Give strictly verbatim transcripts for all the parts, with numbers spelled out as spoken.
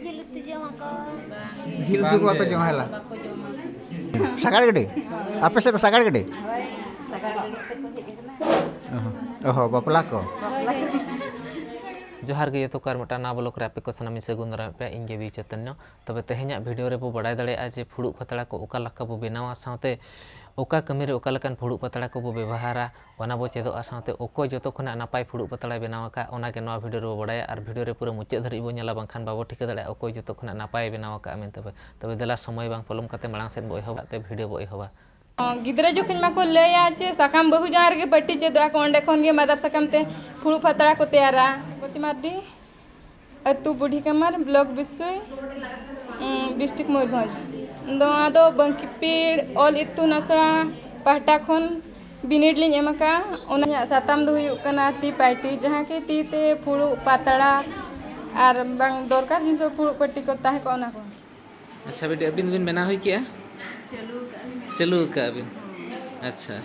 ᱡᱤᱞ ᱩᱛᱩ ᱡᱚᱢ ᱟᱠᱚ᱾ ᱡᱤᱞ ᱩᱛᱩ ᱠᱚ ᱵᱟᱠᱚ ᱡᱚᱢᱟ ᱦᱮᱞᱟ᱾ ᱥᱟᱜᱟᱲ ᱜᱟᱹᱰᱤ? ᱟᱯᱮ ᱥᱮᱫ ᱫᱚ ᱥᱟᱜᱟᱲ ᱜᱟᱹᱰᱤ? ᱦᱳᱭ, ᱥᱟᱜᱟᱲ ᱜᱟᱹᱰᱤ ᱛᱮᱠᱚ ᱦᱮᱡ ᱟᱠᱟᱱᱟ᱾ ᱚᱦᱚ, ᱚᱦᱚ, ᱵᱟᱯᱞᱟ ᱠᱚ᱾ ᱡᱚᱦᱟᱨ ᱜᱮ ᱡᱚᱛᱚ ᱠᱚ, ᱟᱨ ᱢᱤᱫᱴᱟᱝ ᱱᱟᱣᱟ ᱵᱞᱚᱜ ᱨᱮ ᱟᱯᱮ ᱠᱚ ᱥᱟᱱᱟᱢ ᱤᱧ ᱥᱟᱹᱜᱩᱱ ᱫᱟᱨᱟᱢᱮᱫ ᱯᱮᱭᱟ᱾ ᱤᱧ ᱜᱮ ᱵᱤ ᱪᱳᱭᱛᱚᱱᱭᱚ᱾ ᱛᱚᱵᱮ ᱛᱮᱦᱮᱧᱟᱜ ᱵᱷᱤᱰᱤᱭᱳ ᱨᱮᱵᱚ ᱵᱟᱲᱟᱭ ᱫᱟᱲᱮᱭᱟᱜᱼᱟ ᱡᱮ ᱯᱷᱩᱲᱩᱜ ᱯᱟᱛᱲᱟ ᱠᱚ ᱚᱠᱟ ᱞᱮᱠᱟ ᱵᱚ ᱵᱮᱱᱟᱣᱟ, ᱥᱟᱶᱛᱮ ᱚᱠᱟ ᱠᱟᱹᱢᱤ ᱨᱮ ᱚᱠᱟ ᱞᱮᱠᱟᱱ ᱯᱷᱩᱲᱩᱜ ᱯᱟᱛᱲᱟ ᱠᱚᱵᱚ ᱵᱮᱵᱚᱦᱟᱨᱟ, ᱚᱱᱟ ᱵᱚ ᱪᱮᱫᱚᱜᱼᱟ᱾ ᱥᱟᱶᱛᱮ ᱚᱠᱚᱭ ᱡᱚᱛᱚ ᱠᱷᱚᱱᱟᱜ ᱱᱟᱯᱟᱭ ᱯᱷᱩᱲᱩᱜ ᱯᱟᱛᱲᱟᱭ ᱵᱮᱱᱟᱣ ᱟᱠᱟᱫ, ᱚᱱᱟ ᱜᱮ ᱱᱚᱣᱟ ᱵᱷᱤᱰᱤᱭᱳ ᱨᱮᱵᱚ ᱵᱟᱲᱟᱭᱟ᱾ ᱟᱨ ᱵᱷᱤᱰᱤᱭᱳ ᱨᱮ ᱯᱩᱨᱟᱹ ᱢᱩᱪᱟᱹᱫ ᱫᱷᱟᱹᱨᱤᱡ ᱵᱚ ᱧᱮᱞᱟ, ᱵᱟᱝᱠᱷᱟᱱ ᱵᱟᱵᱚ ᱴᱷᱤᱠᱟᱹ ᱫᱟᱲᱮᱭᱟᱜᱼᱟ ᱚᱠᱚᱭ ᱡᱚᱛᱚ ᱠᱷᱚᱱᱟᱜ ᱱᱟᱯᱟᱭᱮ ᱵᱮᱱᱟᱣ ᱟᱠᱟᱫᱼᱟ ᱢᱮᱱᱛᱮ᱾ ᱛᱚᱵᱮ ᱫᱮᱞᱟ, ᱥᱚᱢᱚᱭ ᱵᱟᱝ ᱯᱚᱞᱚᱢ ᱠᱟᱛᱮ ᱢᱟᱲᱟᱝ ᱥᱮᱫ ᱵᱚ ᱮᱦᱚᱵᱟ, ᱛᱮ ᱵᱷᱤᱰᱤᱭᱳ ᱵᱚ ᱮᱦᱚᱵᱟ᱾ ᱜᱤᱫᱽᱨᱟᱹ ᱡᱚᱠᱷᱚᱱ ᱢᱟᱠᱚ ᱞᱟᱹᱭᱟ ᱡᱮ ᱥᱟᱠᱟᱢ ᱵᱟᱹᱦᱩ ᱡᱟᱶᱟᱭ ᱨᱮᱜᱮ ᱯᱟᱹᱴᱤ ᱪᱮᱫᱚᱜᱼᱟ ᱠᱚ, ᱚᱸᱰᱮ ᱠᱷᱚᱱ ᱜᱮ ᱢᱟᱫᱟᱨ ᱥᱟᱠᱟᱢ ᱛᱮ ᱯᱷᱩᱲᱩᱜ ᱯᱟᱛᱲᱟ ᱠᱚ ᱛᱮᱭᱟᱨᱟ᱾ ᱯᱨᱚᱛᱤ ᱢᱟᱨᱰᱤ, ᱟᱹᱛᱩ ᱵᱩᱰᱷᱤ ᱠᱟᱢᱟᱨ, ᱵᱞᱚᱠ ᱵᱤᱥᱩᱭ, ᱩᱸ, ᱰᱤᱥᱴᱨᱤᱠᱴ ᱢᱚᱭᱩᱨᱵᱷᱚᱸᱡᱽ᱾ ᱱᱚᱣᱟ ᱫᱚ ᱵᱟᱝᱠᱤᱯᱤᱲ ᱚᱞ ᱤᱛᱩᱱ ᱟᱥᱲᱟ ᱯᱟᱦᱴᱟ ᱠᱷᱚᱱ ᱵᱤᱱᱤᱰ ᱞᱤᱧ ᱮᱢ ᱟᱠᱟᱫᱼᱟ᱾ ᱚᱱᱟ ᱨᱮᱭᱟᱜ ᱥᱟᱛᱟᱢ ᱫᱚ ᱦᱩᱭᱩᱜ ᱠᱟᱱᱟ ᱛᱤ ᱯᱟᱹᱴᱤ, ᱡᱟᱦᱟᱸ ᱠᱤ ᱛᱤ ᱛᱮ ᱯᱷᱩᱲᱩᱜ, ᱯᱟᱛᱲᱟ ᱟᱨ ᱵᱟᱝ ᱫᱚᱨᱠᱟᱨ ᱡᱤᱱᱤᱥ ᱠᱚ ᱯᱷᱩᱲᱩᱜ ᱯᱟᱹᱴᱤ ᱠᱚ ᱛᱟᱦᱮᱸ ᱠᱚᱜᱼᱟ, ᱚᱱᱟ ᱠᱚ᱾ ᱟᱪᱪᱷᱟ ᱵᱤᱴᱤ, ᱟᱹᱵᱤᱱ ᱫᱚᱵᱤᱱ ᱵᱮᱱᱟᱣ ᱦᱩᱭ ᱠᱮᱜᱼᱟ? ᱪᱟᱹᱞᱩ ᱟᱠᱟᱫᱼᱟ ᱵᱤᱱ? ᱟᱪᱪᱷᱟ᱾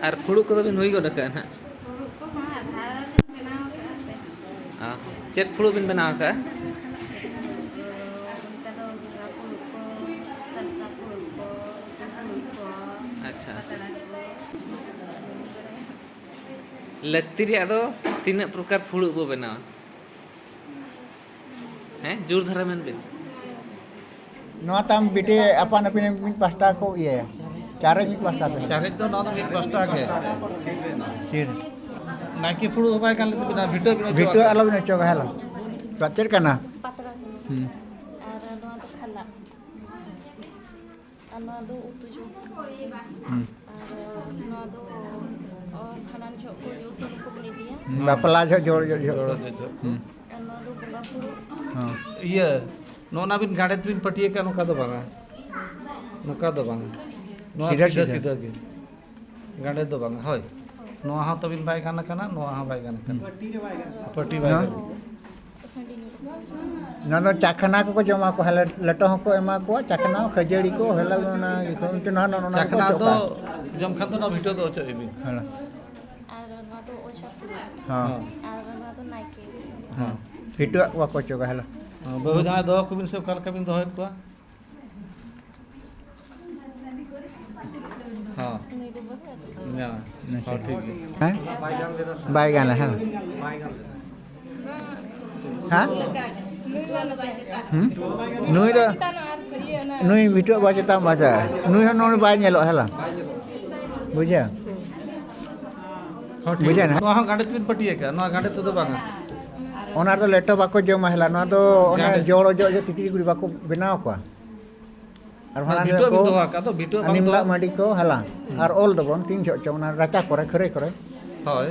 ᱟᱨ ᱯᱷᱩᱲᱩᱜ ᱠᱚᱫᱚ ᱵᱤᱱ ᱦᱩᱭ ᱜᱚᱫ ᱟᱠᱟᱫᱼᱟ ᱱᱟᱦᱟᱜ? ᱯᱷᱩᱲᱩᱜ ᱠᱚ ᱢᱟ ᱟᱫᱷᱟ ᱞᱤᱧ ᱵᱮᱱᱟᱣ ᱟᱠᱟᱫᱼᱟ᱾ ᱚ, ᱪᱮᱫ ᱯᱷᱩᱲᱩᱜ ᱵᱤᱱ ᱵᱮᱱᱟᱣ ᱟᱠᱟᱫᱼᱟ? ᱚᱱᱠᱟ ᱫᱚ ᱵᱚᱸᱜᱟ ᱯᱷᱩᱲᱩᱜ ᱠᱚ, ᱛᱟᱞᱥᱟ ᱯᱷᱩᱲᱩᱜ ᱠᱚ, ᱯᱷᱩᱲᱩᱜ ᱠᱚ, ᱟᱪᱪᱷᱟ, ᱟᱪᱪᱷᱟ᱾ ᱯᱟᱛᱲᱟ ᱠᱚ᱾ ᱞᱟᱹᱠᱛᱤ ᱨᱮᱭᱟᱜ ᱫᱚ ᱛᱤᱱᱟᱹᱜ ᱯᱨᱚᱠᱟᱨ ᱯᱷᱩᱲᱩᱜ ᱵᱚ ᱵᱮᱱᱟᱣᱟ? ᱦᱮᱸ, ᱡᱳᱨ ᱫᱷᱟᱨᱟ ᱢᱮᱱ ᱵᱤᱱ᱾ ᱱᱚᱣᱟ ᱛᱟᱢ ᱵᱤᱴᱤ ᱟᱯᱟᱱ ᱟᱹᱯᱤᱱ ᱢᱤᱫ ᱯᱟᱥᱴᱟ ᱠᱚ ᱤᱭᱟᱹᱭᱟ, ᱪᱟᱨᱮᱡ ᱢᱤᱫ ᱯᱟᱥᱴᱟ ᱛᱮ᱾ ᱪᱟᱨᱮᱡ ᱫᱚ ᱱᱚᱣᱟ ᱫᱚ ᱢᱤᱫ ᱯᱟᱥᱴᱟ ᱜᱮ᱾ ᱥᱤᱨ᱾ ᱱᱟᱭᱠᱮ ᱯᱷᱩᱲᱩᱜ ᱦᱚᱸ ᱵᱟᱭ ᱜᱟᱱ ᱞᱮᱫ ᱛᱟᱵᱤᱱᱟ, ᱵᱷᱤᱴᱟᱹ ᱵᱤᱱ ᱚᱪᱚᱜᱟ᱾ ᱵᱷᱤᱴᱟᱹ ᱟᱞᱚ ᱵᱤᱱ ᱚᱪᱚᱜᱟ, ᱦᱮᱞᱳ᱾ ᱪᱮᱫ ᱠᱟᱱᱟ? ᱯᱟᱛᱲᱟ ᱠᱟᱱᱟ᱾ ᱦᱩᱸ᱾ ᱟᱨ ᱱᱚᱣᱟ ᱫᱚ ᱠᱷᱟᱞᱟᱜ᱾ ᱟᱨ ᱱᱚᱣᱟ ᱫᱚ ᱩᱛᱩ ᱡᱚᱢ᱾ ᱦᱩᱸ᱾ ᱟᱨ ᱱᱚᱣᱟ ᱫᱚ, ᱚ, ᱵᱷᱟᱸᱰᱟᱱ ᱡᱚᱦᱚᱜ ᱠᱚ ᱡᱚ ᱥᱩᱱᱩᱢ ᱠᱚ ᱵᱚᱱ ᱤᱫᱤᱭᱟ᱾ ᱵᱟᱯᱞᱟ ᱡᱚᱦᱚᱜ ᱡᱚᱦᱚᱜ ᱡᱚᱦᱚᱜ᱾ ᱦᱩᱸ᱾ ᱟᱨ ᱱᱚᱣᱟ ᱫᱚ ᱵᱚᱸᱜᱟ ᱯᱷᱩᱲᱩᱜ᱾ ᱦᱚᱸ᱾ ᱤᱭᱟᱹ, ᱱᱚᱜᱼᱚ ᱱᱟ ᱵᱤᱱ ᱜᱟᱸᱰᱮ ᱛᱮᱵᱤᱱ ᱯᱟᱹᱴᱤᱭᱟᱹ ᱠᱟᱜ, ᱱᱚᱝᱠᱟ ᱫᱚ ᱵᱟᱝᱟ᱾ ᱱᱚᱝᱠᱟ ᱫᱚ ᱵᱟᱝᱟ᱾ ᱱᱚᱣᱟ ᱥᱤᱫᱷᱟᱹ ᱥᱤᱫᱷᱟᱹ, ᱥᱤᱫᱷᱟᱹ᱾ ᱥᱤᱫᱷᱟᱹ ᱜᱮ᱾ ᱜᱟᱸᱰᱮ ᱫᱚ ᱵᱟᱝᱟ, ᱦᱳᱭ᱾ ᱱᱚᱣᱟ ᱦᱚᱸ ᱛᱟᱹᱵᱤᱱ ᱵᱟᱭ ᱜᱟᱱ ᱟᱠᱟᱱᱟ, ᱱᱚᱣᱟ ᱦᱚᱸ ᱵᱟᱭ ᱜᱟᱱ ᱟᱠᱟᱱᱟ᱾ ᱦᱩᱸ᱾ ᱯᱟᱹᱴᱤ ᱵᱟᱭ ᱱᱚᱣᱟ? ᱜᱟᱱᱚᱜᱼᱟ᱾ ᱱᱚᱣᱟ ᱫᱚ ᱪᱟ ᱠᱷᱟᱱᱟ ᱠᱚᱠᱚ ᱡᱚᱢᱟ ᱠᱚ, ᱦᱮᱞᱮ-, ᱞᱮᱴᱚ ᱦᱚᱸᱠᱚ ᱮᱢᱟ ᱠᱚᱣᱟ, ᱪᱟ ᱠᱷᱟᱱᱟ, ᱠᱷᱟᱹᱡᱟᱹᱲᱤ ᱠᱚ, ᱦᱮᱞᱮ ᱚᱱᱟ ᱤᱭᱟᱹ ᱠᱚ, ᱚᱱᱛᱮ ᱱᱚᱣᱟ, ᱱᱚᱣᱟ, ᱱᱚᱣᱟ ᱪᱟ ᱠᱚᱠᱚ ᱠᱷᱟᱱᱟ ᱚᱪᱚᱜ ᱫᱚ ᱠᱟᱜᱼᱟ᱾ ᱡᱚᱢ ᱠᱷᱟᱱ ᱫᱚ ᱱᱚᱣᱟ ᱵᱷᱤᱴᱟᱹ ᱫᱚ ᱚᱪᱚᱜ ᱤᱵᱤᱱ᱾ ᱦᱮᱸ᱾ ᱟᱨ ᱱᱚᱣᱟ ᱫᱚ ᱚᱡᱷᱟ ᱯᱷᱩᱲᱩᱜ᱾ ᱦᱮᱸ᱾ ᱦᱮᱸ᱾ ᱟᱨ ᱱᱚᱣᱟ ᱫᱚ ᱱᱟᱭᱠᱮ᱾ ᱦᱮᱸ᱾ ᱯᱷᱤᱴᱟᱹᱣᱟᱜ ᱠᱚ ᱵᱟᱠᱚ ᱚᱪᱚᱜᱟ, ᱦᱮᱞᱳ᱾ ᱵᱟᱹᱦᱩ ᱡᱟᱶᱟᱭ ᱫᱚᱦᱚ ᱠᱚᱵᱤᱱ ᱥᱮ ᱚᱠᱟ ᱞᱮᱠᱟ ᱵᱤᱱ ᱫᱚᱦᱚᱭᱮᱫ ᱠᱚᱣᱟ? ᱦᱚᱸ᱾ ᱦᱮᱸ᱾ ᱟᱪᱪᱷᱟ᱾ ᱦᱚᱸ, ᱴᱷᱤᱠ ᱜᱮᱭᱟ᱾ ᱦᱮᱸ? ᱵᱟᱭ ᱜᱟᱱ ᱞᱮᱫᱟ, ᱦᱮᱸ᱾ ᱦᱮᱸ? ᱦᱩᱸ? ᱱᱩᱭ ᱫᱚ, ᱱᱩᱭ ᱵᱷᱤᱴᱩᱣᱟᱜ ᱵᱟᱭ ᱪᱮᱛᱟᱱ ᱵᱟᱡᱟ᱾ ᱱᱩᱭ ᱦᱚᱸ ᱱᱚᱰᱮ ᱵᱟᱭ ᱧᱮᱞᱚᱜ, ᱦᱮᱞᱳ᱾ ᱵᱩᱡᱷᱟᱹᱣ? ᱦᱚᱸ, ᱴᱷᱤᱠ ᱵᱩᱡᱷᱟᱹᱣ ᱜᱮᱭᱟ᱾ ᱱᱟ? ᱱᱚᱣᱟ ᱦᱚᱸ ᱜᱟᱸᱰᱮ ᱛᱮᱵᱤᱱ ᱯᱟᱹᱴᱤᱭᱟᱹ ᱠᱟᱜᱼᱟ, ᱱᱚᱣᱟ ᱜᱟᱸᱰᱮ ᱛᱮᱫᱚ ᱵᱟᱝᱟ᱾ ᱚᱱᱟ ᱨᱮᱫᱚ ᱞᱮᱴᱚ ᱵᱟᱠᱚ ᱡᱚᱢᱟ, ᱦᱮᱞᱟ᱾ ᱱᱚᱣᱟ ᱫᱚ ᱚᱱᱮ ᱜᱟᱸᱰᱮ᱾ ᱡᱚᱲ ᱚᱡᱚᱜ ᱚᱡᱚᱜ ᱛᱤᱛᱨᱤ ᱠᱩᱲᱤ ᱵᱟᱠᱚ ᱵᱮᱱᱟᱣ ᱠᱚᱣᱟ᱾ ᱟᱨ ᱦᱟᱱᱟ ᱵᱷᱤᱴᱟᱹ ᱨᱮ ᱵᱤᱱ ᱠᱚ ᱫᱚᱦᱚ ᱟᱠᱟᱫ ᱫᱚ, ᱵᱷᱤᱴᱟᱹ ᱵᱟᱝ ᱱᱤᱢ ᱫᱚᱦᱚ ᱞᱟᱜ ᱟᱠᱟᱫ᱾ ᱢᱟᱹᱰᱤ ᱠᱚ ᱦᱟᱞᱟᱝ᱾ ᱦᱩᱸ᱾ ᱟᱨ ᱚᱞ ᱫᱚᱵᱚᱱ ᱛᱤᱱ ᱡᱚᱦᱚᱜ ᱪᱚ ᱚᱱᱟ ᱨᱟᱪᱟ ᱠᱚᱨᱮ, ᱠᱷᱟᱹᱨᱟᱹᱭ ᱠᱚᱨᱮ᱾ ᱦᱳᱭ᱾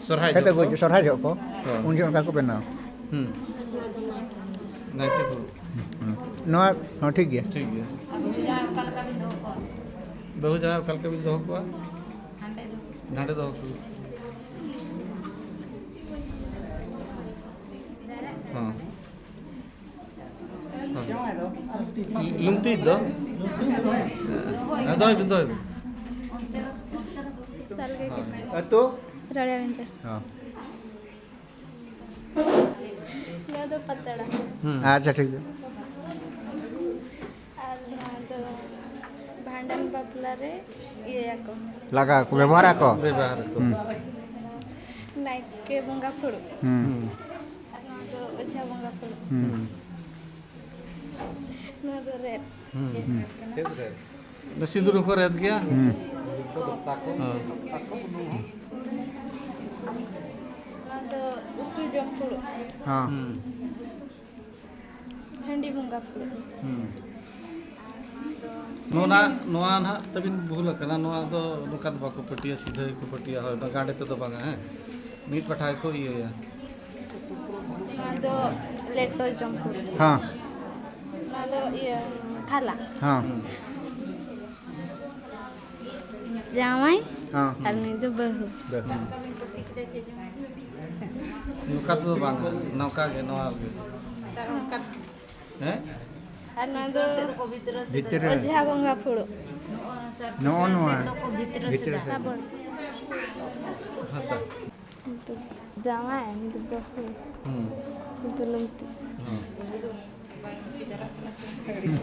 ᱥᱚᱨᱦᱟᱭ ᱦᱮᱸ ᱛᱚ, ᱡᱚᱦᱚᱜ ᱠᱚ᱾ ᱥᱚᱨᱦᱟᱭ ᱡᱚᱦᱚᱜ ᱠᱚ᱾ ᱦᱳᱭ᱾ ᱩᱱ ᱡᱚᱦᱚᱜ ᱚᱱᱠᱟ ᱠᱚ ᱵᱮᱱᱟᱣᱟ᱾ ᱦᱩᱸ᱾ ᱱᱟᱭᱠᱮ ᱠᱚ᱾ ᱦᱩᱸ᱾ ᱱᱚᱣᱟ ᱦᱚᱸ ᱴᱷᱤᱠ ᱜᱮᱭᱟ᱾ ᱴᱷᱤᱠ ᱜᱮᱭᱟ᱾ ᱵᱟᱹᱦᱩ ᱡᱟᱶᱟᱭ ᱚᱠᱟ ᱞᱮᱠᱟ ᱵᱤᱱ ᱫᱚᱦᱚ ᱠᱚᱣᱟ? ᱵᱟᱹᱦᱩ ᱡᱟᱶᱟᱭ ᱚᱠᱟ ᱞᱮᱠᱟ ᱵᱤᱱ ᱫᱚᱦᱚ ᱠᱚᱣᱟ? ᱦᱟᱸᱰᱮ ᱫᱚᱦᱚ ᱠᱚ᱾ ᱦᱚᱸ᱾ ᱞᱩᱝᱛᱤ ᱫᱚ? ᱦᱮᱸ, ᱫᱚᱦᱚᱭ ᱵᱤᱱ, ᱫᱚᱦᱚᱭ ᱵᱤᱱ᱾ ᱥᱟᱞᱜᱮ ᱠᱤᱥᱠᱩ᱾ ᱟᱹᱛᱩ? ᱨᱟᱲᱤᱭᱟ ᱵᱮᱧᱡᱟᱨ᱾ ᱦᱚᱸ᱾ ᱱᱚᱣᱟ ᱫᱚ ᱯᱟᱛᱲᱟ᱾ ᱦᱩᱸ᱾ ᱟᱪᱪᱷᱟ, ᱴᱷᱤᱠ ᱜᱮᱭᱟ᱾ ᱟᱨ ᱱᱚᱣᱟ ᱫᱚ ᱵᱷᱟᱸᱰᱟᱱ ᱵᱟᱯᱞᱟ ᱨᱮ ᱤᱭᱟᱹᱭᱟᱠᱚ᱾ ᱞᱟᱜᱟᱣ ᱟᱠᱚ, ᱵᱮᱵᱚᱦᱟᱨ ᱟᱠᱚ᱾ ᱵᱮᱵᱚᱦᱟᱨ ᱟᱠᱚ᱾ ᱦᱩᱸ᱾ ᱱᱟᱭᱠᱮ ᱵᱚᱸᱜᱟ ᱯᱷᱩᱲᱩᱜ᱾ ᱦᱩᱸ᱾ ᱦᱩᱸ᱾ ᱟᱨ ᱱᱚᱣᱟ ᱫᱚ ᱚᱡᱷᱟ ᱵᱚᱸᱜᱟ ᱯᱷᱩᱲᱩᱜ᱾ ᱦᱩᱸ᱾ ᱦᱩᱸ᱾ ᱱᱚᱣᱟ ᱫᱚ ᱨᱮᱫ᱾ ᱦᱩᱸ᱾ ᱦᱩᱸ᱾ ᱚᱱᱟ ᱥᱤᱸᱫᱩᱨ ᱦᱚᱸᱠᱚ ᱨᱮᱫ ᱜᱮᱭᱟ᱾ ᱦᱩᱸ᱾ ᱦᱳᱭ᱾ ᱱᱚᱣᱟ ᱫᱚ ᱩᱛᱩ ᱡᱚᱢ ᱯᱷᱩᱲᱩᱜ᱾ ᱦᱚᱸ᱾ ᱦᱩᱸ᱾ ᱦᱟᱺᱰᱤ ᱵᱚᱸᱜᱟ ᱯᱷᱩᱲᱩᱜ᱾ ᱦᱩᱸ᱾ ᱱᱚᱣᱟ, ᱱᱚᱣᱟ ᱱᱟᱦᱟᱜ ᱛᱟᱹᱵᱤᱱ ᱵᱷᱩᱞ ᱟᱠᱟᱱᱟ, ᱱᱚᱣᱟ ᱫᱚ ᱱᱚᱝᱠᱟ ᱫᱚ ᱵᱟᱠᱚ ᱯᱟᱹᱴᱤᱭᱟ, ᱥᱤᱫᱷᱟᱹ ᱜᱮᱠᱚ ᱯᱟᱹᱴᱤᱭᱟ, ᱦᱳᱭ, ᱜᱟᱸᱰᱮ ᱛᱮᱫᱚ ᱵᱟᱝᱟ, ᱦᱮᱸ, ᱢᱤᱫ ᱯᱟᱴᱷᱟ ᱜᱮᱠᱚ ᱤᱭᱟᱹᱭᱟ᱾ ᱱᱚᱣᱟ ᱫᱚ ᱞᱮᱴᱚ ᱡᱚᱢ ᱯᱷᱩᱲᱩᱜ᱾ ᱦᱮᱸ᱾ ᱱᱚᱣᱟ ᱫᱚ ᱤᱭᱟᱹ, ᱛᱷᱟᱞᱟ᱾ ᱦᱮᱸ᱾ ᱦᱩᱸ᱾ ᱡᱟᱶᱟᱭ ᱦᱮᱸ᱾ ᱟᱨ ᱱᱩᱭ ᱫᱚ ᱵᱟᱹᱦᱩ᱾ ᱵᱟᱹᱦᱩ᱾ ᱱᱚᱝᱠᱟ ᱫᱚ ᱵᱟᱝ, ᱱᱚᱝᱠᱟ ᱜᱮ, ᱱᱚᱣᱟ ᱜᱮ᱾ ᱦᱮᱸ? ᱟᱨ ᱱᱚᱣᱟ ᱫᱚ ᱵᱷᱤᱛᱨᱤ ᱨᱮ᱾ ᱚᱡᱷᱟ ᱵᱚᱸᱜᱟ ᱯᱷᱩᱲᱩᱜ᱾ ᱱᱚᱜᱼᱚ ᱱᱚᱣᱟ᱾ ᱵᱷᱤᱛᱨᱤ ᱥᱮᱫ᱾ ᱥᱟᱵᱚᱱ᱾ ᱦᱟᱛᱟ᱾ ᱡᱟᱶᱟᱭ ᱜᱤᱫᱽᱨᱟᱹ ᱦᱩᱭ᱾ ᱦᱩᱸ᱾ ᱵᱩᱞᱩᱝ ᱛᱮ᱾ ᱦᱩᱸ᱾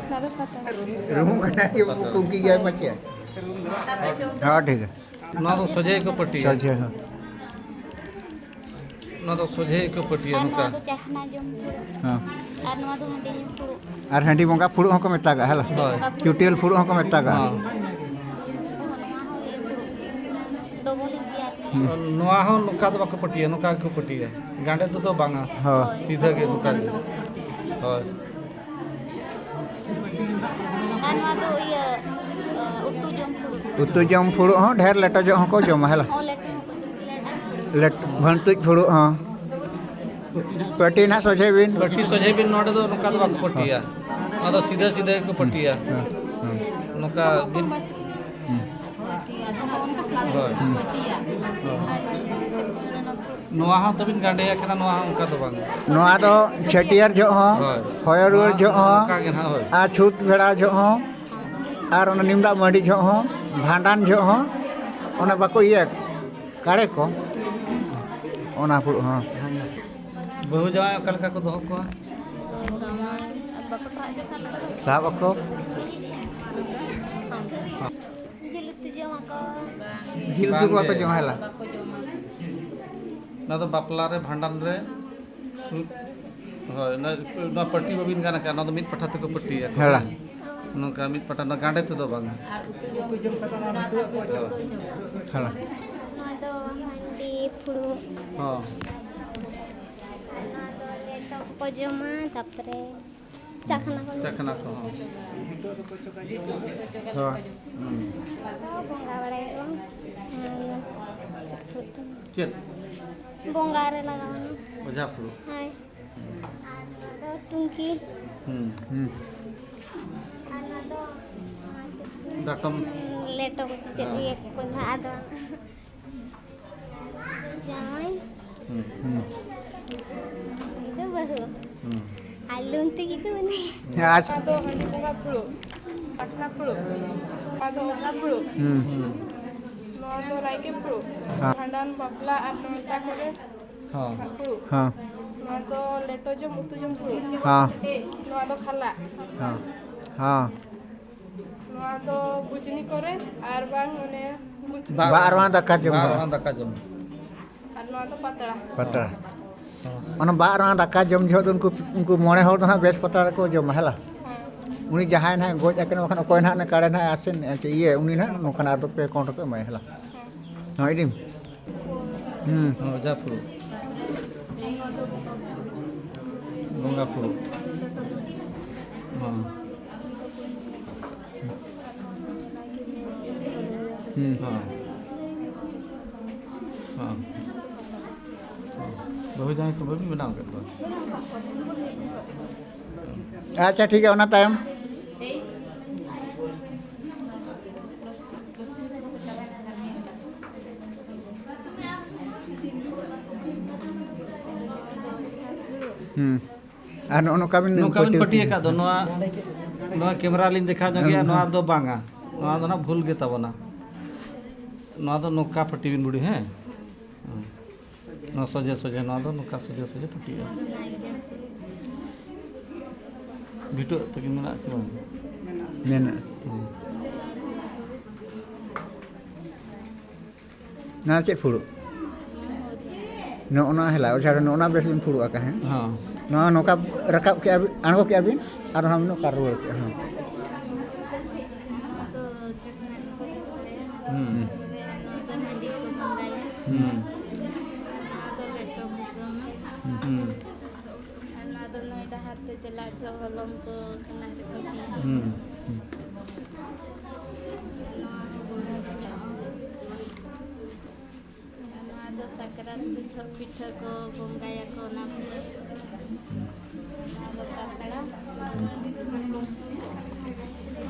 ᱚᱱᱟ ᱫᱚ ᱯᱟᱛᱟ᱾ ᱨᱩᱢ ᱠᱟᱱᱟ ᱡᱮ ᱠᱩᱝᱠᱤ ᱜᱮᱭᱟᱭ ᱯᱟᱪᱮ᱾ ᱦᱮᱸ, ᱴᱷᱤᱠ ᱜᱮᱭᱟ᱾ ᱱᱚᱣᱟ ᱫᱚ ᱥᱚᱡᱷᱮ ᱜᱮᱠᱚ ᱯᱟᱹᱴᱤᱭᱟ᱾ ᱥᱚᱡᱷᱮ, ᱦᱮᱸ᱾ ᱱᱚᱣᱟ ᱫᱚ ᱥᱚᱡᱷᱮ ᱜᱮᱠᱚ ᱯᱟᱹᱴᱤᱭᱟ ᱟᱨ ᱱᱚᱝᱠᱟ᱾ ᱱᱚᱣᱟ ᱫᱚ ᱪᱟᱠᱷᱱᱟ ᱡᱚᱢ ᱯᱷᱩᱲᱩᱜ᱾ ᱦᱮᱸ᱾ ᱟᱨ ᱱᱚᱣᱟ ᱫᱚ ᱦᱟᱺᱰᱤ ᱧᱩ ᱯᱷᱩᱲᱩᱜ᱾ ᱟᱨ ᱦᱟᱺᱰᱤ ᱵᱚᱸᱜᱟ ᱯᱷᱩᱲᱩᱜ ᱦᱚᱸᱠᱚ ᱢᱮᱛᱟᱜᱟᱜᱼᱟ, ᱦᱮᱞᱳ᱾ ᱦᱳᱭ᱾ ᱪᱩᱴᱤᱭᱟᱹᱞ ᱯᱷᱩᱲᱩᱜ ᱦᱚᱸᱠᱚ ᱢᱮᱛᱟᱜᱟᱜᱼᱟ᱾ ᱦᱚᱸ᱾ ᱱᱚᱣᱟ ᱦᱚᱸ ᱤᱭᱟᱹ ᱯᱷᱩᱲᱩᱜ᱾ ᱰᱚᱵᱚᱞ ᱤᱧ ᱛᱮᱭᱟᱨ ᱠᱮᱫᱟ᱾ ᱦᱩᱸ᱾ ᱱᱚᱣᱟ ᱦᱚᱸ ᱱᱚᱝᱠᱟ ᱫᱚ ᱵᱟᱠᱚ ᱯᱟᱹᱴᱤᱭᱟ, ᱱᱚᱝᱠᱟ ᱜᱮᱠᱚ ᱯᱟᱹᱴᱤᱭᱟ᱾ ᱜᱟᱸᱰᱮ ᱛᱮᱫᱚ ᱵᱟᱝᱟ᱾ ᱦᱳᱭ᱾ ᱥᱤᱫᱷᱟᱹ ᱜᱮ ᱱᱚᱝᱠᱟ ᱜᱮ᱾ ᱦᱳᱭ᱾ ᱟᱨ ᱱᱚᱣᱟ ᱫᱚ ᱤᱭᱟᱹ, ᱩᱛᱩ ᱡᱚᱢ ᱯᱷᱩᱲᱩᱜ᱾ ᱩᱛᱩ ᱡᱚᱢ ᱯᱷᱩᱲᱩᱜ ᱦᱚᱸ ᱰᱷᱮᱨ ᱞᱮᱴᱚ ᱡᱚᱜ ᱦᱚᱸᱠᱚ ᱡᱚᱢᱟ, ᱦᱮᱞᱳ᱾ ᱦᱚᱸ, ᱞᱮᱴᱚ ᱦᱚᱸᱠᱚ ᱡᱚᱢ ᱜᱮᱭᱟ᱾ ᱞᱮᱴ-, ᱵᱷᱟᱹᱱᱴᱩᱡ ᱯᱷᱩᱲᱩᱜ ᱦᱚᱸ᱾ ᱯᱟᱹᱴᱤ ᱱᱟᱦᱟᱜ ᱥᱚᱡᱷᱮ ᱵᱤᱱ᱾ ᱯᱟᱹᱴᱤ ᱥᱚᱡᱷᱮ ᱵᱤᱱ, ᱱᱚᱰᱮ ᱫᱚ ᱱᱚᱝᱠᱟ ᱫᱚ ᱵᱟᱠᱚ ᱯᱟᱹᱴᱤᱭᱟ᱾ ᱱᱚᱣᱟ ᱫᱚ ᱥᱤᱫᱷᱟᱹ ᱥᱤᱫᱷᱟᱹ ᱜᱮᱠᱚ ᱯᱟᱹᱴᱤᱭᱟ᱾ ᱦᱮᱸ, ᱦᱮᱸ᱾ ᱱᱚᱝᱠᱟ ᱵᱤᱱ᱾ ᱦᱩᱸ᱾ ᱦᱳᱭ᱾ ᱦᱩᱸ᱾ ᱱᱚᱣᱟ ᱦᱚᱸ ᱛᱟᱹᱵᱤᱱ ᱜᱟᱸᱰᱮᱭᱟ ᱠᱟᱱᱟ, ᱱᱚᱣᱟ ᱦᱚᱸ ᱚᱱᱠᱟ ᱫᱚ ᱵᱟᱝ᱾ ᱱᱚᱣᱟ ᱫᱚ ᱪᱷᱟᱹᱴᱭᱟᱹᱨ ᱡᱚᱦᱚᱜ ᱦᱚᱸ, ᱦᱳᱭ᱾ ᱦᱚᱭᱚ ᱨᱩᱣᱟᱹᱲ ᱡᱚᱦᱚᱜ ᱦᱚᱸ, ᱚᱱᱠᱟ ᱜᱮ ᱱᱟᱦᱟᱜ, ᱦᱳᱭ᱾ ᱟᱨ ᱪᱷᱩᱛ ᱵᱷᱮᱲᱟ ᱡᱚᱦᱚᱜ ᱦᱚᱸ, ᱟᱨ ᱚᱱᱟ ᱱᱤᱢ ᱫᱟᱜ ᱢᱟᱹᱰᱤ ᱡᱚᱦᱚᱜ ᱦᱚᱸ, ᱵᱷᱟᱸᱰᱟᱱ ᱡᱚᱦᱚᱜ ᱦᱚᱸ, ᱚᱱᱟ ᱵᱟᱠᱚ ᱤᱭᱟᱹ ᱠᱟᱲᱮ ᱠᱚ, ᱚᱱᱟ ᱠᱚ ᱦᱚᱸ᱾ ᱵᱟᱹᱦᱩ ᱡᱟᱶᱟᱭ ᱚᱠᱟ ᱞᱮᱠᱟ ᱠᱚ ᱫᱚᱦᱚ ᱠᱚᱣᱟ? ᱥᱟᱵ ᱟᱠᱚ᱾ ᱡᱤᱞ ᱩᱛᱩ ᱡᱚᱢ ᱟᱠᱚ᱾ ᱡᱤᱞ ᱩᱛᱩ ᱠᱚ ᱵᱟᱠᱚ ᱵᱟᱝᱜᱮ᱾ ᱡᱚᱢᱟ ᱦᱮᱞᱟ᱾ ᱵᱟᱠᱚ ᱡᱚᱢᱟ᱾ ᱚᱱᱟ ᱫᱚ ᱵᱟᱯᱞᱟ ᱨᱮ, ᱵᱷᱟᱸᱰᱟᱱ ᱨᱮ, ᱥᱩᱫ-, ᱦᱳᱭ, ᱚᱱᱟ, ᱚᱱᱟ ᱯᱟᱹᱴᱤ ᱵᱟᱹᱵᱤᱱ ᱜᱟᱱ ᱟᱠᱟᱫ, ᱚᱱᱟ ᱫᱚ ᱢᱤᱫ ᱯᱟᱴᱷᱟ ᱛᱮᱠᱚ ᱯᱟᱹᱴᱤᱭᱟ᱾ ᱦᱮᱞᱟ᱾ ᱱᱚᱝᱠᱟ ᱢᱤᱫ ᱯᱟᱴᱷᱟ, ᱚᱱᱟ ᱜᱟᱸᱰᱮ ᱛᱮᱫᱚ ᱵᱟᱝᱟ᱾ ᱟᱨ ᱩᱛᱩ ᱡᱚᱢ, ᱚᱱᱟ ᱠᱷᱟᱹᱛᱤᱨ ᱫᱚ ᱩᱛᱩ ᱡᱚᱢ᱾ ᱦᱮᱞᱟ᱾ ᱱᱚᱣᱟ ᱫᱚ ᱦᱟᱺᱰᱤ ᱯᱷᱩᱲᱩᱜ᱾ ᱦᱚᱸ᱾ ᱟᱨ ᱱᱚᱣᱟ ᱫᱚ ᱞᱮᱴᱚ ᱠᱚᱠᱚ ᱡᱚᱢᱟ, ᱛᱟᱯᱚᱨᱮ ᱪᱟᱠᱷᱱᱟ ᱠᱚ᱾ ᱪᱟᱠᱷᱱᱟ ᱠᱚ, ᱦᱚᱸ᱾ ᱦᱚᱸ᱾ ᱦᱩᱸ᱾ ᱟᱫᱚ ᱵᱚᱸᱜᱟ ᱵᱟᱲᱟᱭᱟᱠᱚ᱾ ᱦᱩᱸ᱾ ᱪᱮᱫ? ᱵᱚᱸᱜᱟ ᱨᱮ ᱞᱟᱜᱟᱣ ᱚᱱᱟ᱾ ᱚᱡᱷᱟ ᱯᱷᱩᱲᱩᱜ᱾ ᱦᱳᱭ᱾ ᱟᱨ ᱱᱚᱣᱟ ᱫᱚ ᱴᱩᱝᱠᱤ᱾ ᱦᱩᱸ᱾ ᱦᱩᱸ᱾ ᱟᱨ ᱱᱚᱣᱟ ᱫᱚ, ᱟᱨ ᱪᱮᱫ ᱠᱚ ᱢᱮᱱᱟ? ᱰᱟᱴᱚᱢ᱾ ᱞᱮᱴᱚ ᱠᱚ ᱪᱮᱫ ᱦᱮᱸ᱾ ᱤᱭᱟᱹ ᱠᱚ ᱱᱟᱦᱟᱜ ᱟᱫᱚ᱾ ᱡᱟᱶᱟᱭ᱾ ᱦᱩᱸ᱾ ᱦᱩᱸ᱾ ᱩᱱᱤ ᱫᱚ ᱵᱟᱹᱦᱩ᱾ ᱦᱩᱸ᱾ ᱟᱨ ᱞᱩᱝᱛᱤ ᱜᱮᱠᱚ ᱢᱮᱱᱟᱭᱟ᱾ ᱦᱮᱸ, ᱟᱪᱪᱷᱟ᱾ ᱱᱚᱣᱟ ᱫᱚ ᱦᱟᱺᱰᱤ ᱵᱚᱸᱜᱟ ᱯᱷᱩᱲᱩᱜ, ᱯᱟᱴᱱᱟ ᱯᱷᱩᱲᱩᱜ, ᱱᱚᱣᱟ ᱫᱚ ᱚᱡᱷᱟ ᱯᱷᱩᱲᱩᱜ, ᱦᱩᱸ᱾ ᱱᱚᱣᱟ ᱫᱚ ᱨᱟᱭᱠᱮ ᱯᱷᱩᱲᱩᱜ, ᱦᱮᱸ᱾ ᱵᱷᱟᱸᱰᱟᱱ, ᱵᱟᱯᱞᱟ ᱟᱨ ᱱᱮᱣᱛᱟ ᱠᱚᱨᱮ ᱦᱚᱸ᱾ ᱯᱷᱩᱲᱩᱜ᱾ ᱦᱚᱸ᱾ ᱱᱚᱣᱟ ᱫᱚ ᱞᱮᱴᱚ ᱡᱚᱢ, ᱩᱛᱩ ᱡᱚᱢ ᱯᱷᱩᱲᱩᱜ᱾ ᱦᱚᱸ᱾ ᱱᱚᱣᱟ ᱫᱚ ᱠᱷᱟᱞᱟᱜ᱾ ᱦᱚᱸ᱾ ᱦᱚᱸ᱾ ᱱᱚᱣᱟ ᱫᱚ ᱵᱷᱩᱡᱽᱱᱤ ᱠᱚᱨᱮ ᱟᱨ ᱵᱟᱝ ᱚᱱᱮ ᱵᱷᱩᱡᱽ- ᱵᱟᱨ ᱵᱟᱨ ᱟᱨ ᱫᱟᱠᱟ ᱡᱚᱢ ᱵᱟᱨ ᱦᱚᱸ᱾ ᱟᱨ ᱫᱟᱠᱟ ᱡᱚᱢ᱾ ᱟᱨ ᱱᱚᱣᱟ ᱫᱚ ᱯᱟᱛᱲᱟ᱾ ᱯᱟᱛᱲᱟ᱾ ᱦᱚᱸ᱾ ᱚᱱᱟ ᱵᱟᱨ ᱟᱨ ᱫᱟᱠᱟ ᱡᱚᱢ ᱡᱚᱦᱚᱜ ᱫᱚ ᱩᱱᱠᱩ, ᱩᱱᱠᱩ ᱢᱚᱬᱮ ᱦᱚᱲ ᱫᱚ ᱱᱟᱦᱟᱜ ᱵᱮᱥ ᱯᱟᱛᱲᱟ ᱨᱮᱠᱚ ᱡᱚᱢᱟ, ᱦᱮᱞᱟ? ᱦᱮᱸ᱾ ᱩᱱᱤ ᱡᱟᱦᱟᱸᱭ ᱱᱟᱦᱟᱜ ᱜᱚᱡ ᱟᱠᱟᱱᱟ, ᱵᱟᱠᱷᱟᱱ ᱚᱠᱚᱭ ᱱᱟᱦᱟᱜ ᱚᱱᱟ ᱠᱟᱲᱮ ᱱᱟᱦᱟᱜ ᱟᱥᱮᱱ, ᱤᱭᱟᱹ, ᱩᱱᱤ ᱱᱟᱦᱟᱜ ᱱᱚᱝᱠᱟᱱᱟᱜ ᱟᱨ ᱫᱚ ᱯᱮ ᱠᱚᱬ ᱨᱮᱠᱚ ᱮᱢᱟᱭᱟ, ᱦᱮᱞᱟ? ᱦᱮᱸ᱾ ᱦᱚᱸ, ᱤᱫᱤᱢ᱾ ᱦᱩᱸ᱾ ᱦᱚᱸ, ᱚᱡᱷᱟ ᱯᱷᱩᱲᱩᱜ᱾ ᱵᱚᱸᱜᱟ ᱯᱷᱩᱲᱩᱜ᱾ ᱦᱚᱸ᱾ ᱦᱩᱸ᱾ ᱦᱚᱸ᱾ ᱦᱚᱸ᱾ ᱵᱟᱹᱦᱩ ᱡᱟᱶᱟᱭ ᱠᱚ ᱵᱟᱹᱵᱤᱱ ᱵᱮᱱᱟᱣ ᱟᱠᱟᱫ ᱠᱚᱣᱟ? ᱟᱪᱪᱷᱟ, ᱴᱷᱤᱠ ᱜᱮᱭᱟ, ᱚᱱᱟ ᱛᱟᱭᱚᱢ᱾ ᱦᱩᱸ᱾ ᱟᱨ ᱱᱚᱜᱼᱚ ᱱᱚᱝᱠᱟ ᱵᱤᱱ ᱱᱚᱝᱠᱟ ᱵᱤᱱ ᱯᱟᱹᱴᱤ ᱯᱟᱹᱴᱤ ᱟᱠᱟᱫ ᱫᱚ, ᱱᱚᱣᱟ, ᱱᱚᱣᱟ ᱠᱮᱢᱮᱨᱟ ᱞᱤᱧ ᱫᱮᱠᱷᱟᱣ ᱧᱚᱜᱮᱜᱼᱟ, ᱦᱮᱸ, ᱱᱚᱣᱟ ᱦᱮᱸ᱾ ᱫᱚ ᱵᱟᱝᱟ, ᱱᱚᱣᱟ ᱫᱚ ᱱᱟᱜ ᱵᱷᱩᱞ ᱜᱮ ᱛᱟᱵᱚᱱᱟ᱾ ᱱᱚᱣᱟ ᱫᱚ ᱱᱚᱝᱠᱟ ᱯᱟᱹᱴᱤ ᱵᱤᱱ ᱵᱩᱰᱤ, ᱦᱮᱸ? ᱦᱮᱸ᱾ ᱱᱚᱣᱟ ᱥᱚᱡᱷᱮ ᱥᱚᱡᱷᱮ, ᱱᱚᱣᱟ ᱫᱚ ᱱᱚᱝᱠᱟ ᱥᱚᱡᱷᱮ ᱥᱚᱡᱷᱮ ᱯᱟᱹᱴᱤᱜᱼᱟ᱾ ᱵᱷᱤᱴᱟᱹ ᱛᱟᱹᱠᱤᱱ ᱢᱮᱱᱟᱜᱼᱟ ᱥᱮ ᱵᱟᱝ? ᱢᱮᱱᱟᱜᱼᱟ᱾ ᱦᱮᱸ᱾ ᱱᱚᱣᱟ ᱪᱮᱫ ᱯᱷᱩᱲᱩᱜ? ᱱᱚᱜᱼᱚ ᱱᱚᱣᱟ ᱦᱮᱞᱟ, ᱚᱡᱷᱟ ᱫᱚ ᱱᱚᱜᱼᱚ ᱱᱚᱣᱟ ᱵᱮᱥ ᱵᱤᱱ ᱯᱷᱩᱲᱩᱜ ᱟᱠᱟᱫ, ᱦᱮᱸ? ᱦᱚᱸ᱾ ᱱᱚᱣᱟ ᱱᱚᱝᱠᱟ ᱨᱟᱠᱟᱵ ᱠᱮᱜᱼᱟ ᱵᱤᱱ, ᱟᱨᱦᱚᱸ ᱵᱤᱱ ᱚᱠᱟ ᱨᱩᱣᱟᱹᱲ ᱠᱮᱜᱼᱟ, ᱦᱮᱸ᱾ ᱱᱚᱣᱟ ᱫᱚ ᱪᱟᱠᱷᱱᱟ ᱨᱮᱠᱚ ᱡᱚᱢ ᱵᱟᱲᱟᱭᱟ᱾ ᱦᱩᱸ᱾ ᱱᱚᱣᱟ ᱫᱚ ᱦᱟᱺᱰᱤ ᱠᱚ ᱵᱚᱸᱜᱟᱭᱟ᱾ ᱦᱩᱸ᱾ ᱱᱚᱣᱟ ᱫᱚ ᱞᱮᱴᱚ ᱠᱚ ᱡᱚᱢᱟ᱾ ᱦᱩᱸ᱾ ᱟᱨ ᱱᱚᱣᱟ ᱫᱚ ᱱᱟᱹᱭ ᱰᱟᱦᱟᱨ ᱛᱮ ᱪᱟᱞᱟᱜ ᱡᱚᱦᱚᱜ ᱦᱚᱞᱚᱝ ᱠᱚ ᱠᱟᱱᱟ ᱨᱮᱠᱚ ᱦᱩᱸ᱾ ᱱᱚᱣᱟ ᱦᱚᱸ ᱵᱚᱸᱜᱟ ᱜᱟᱱᱚᱜᱼᱟ᱾ ᱱᱚᱣᱟ ᱫᱚ ᱥᱟᱠᱨᱟᱛ ᱡᱚᱦᱚᱜ ᱯᱤᱴᱷᱟᱹ ᱠᱚ ᱵᱚᱸᱜᱟᱭᱟᱠᱚ, ᱚᱱᱟ ᱠᱚ᱾ ᱱᱚᱣᱟ ᱫᱚ ᱯᱟᱛᱲᱟ᱾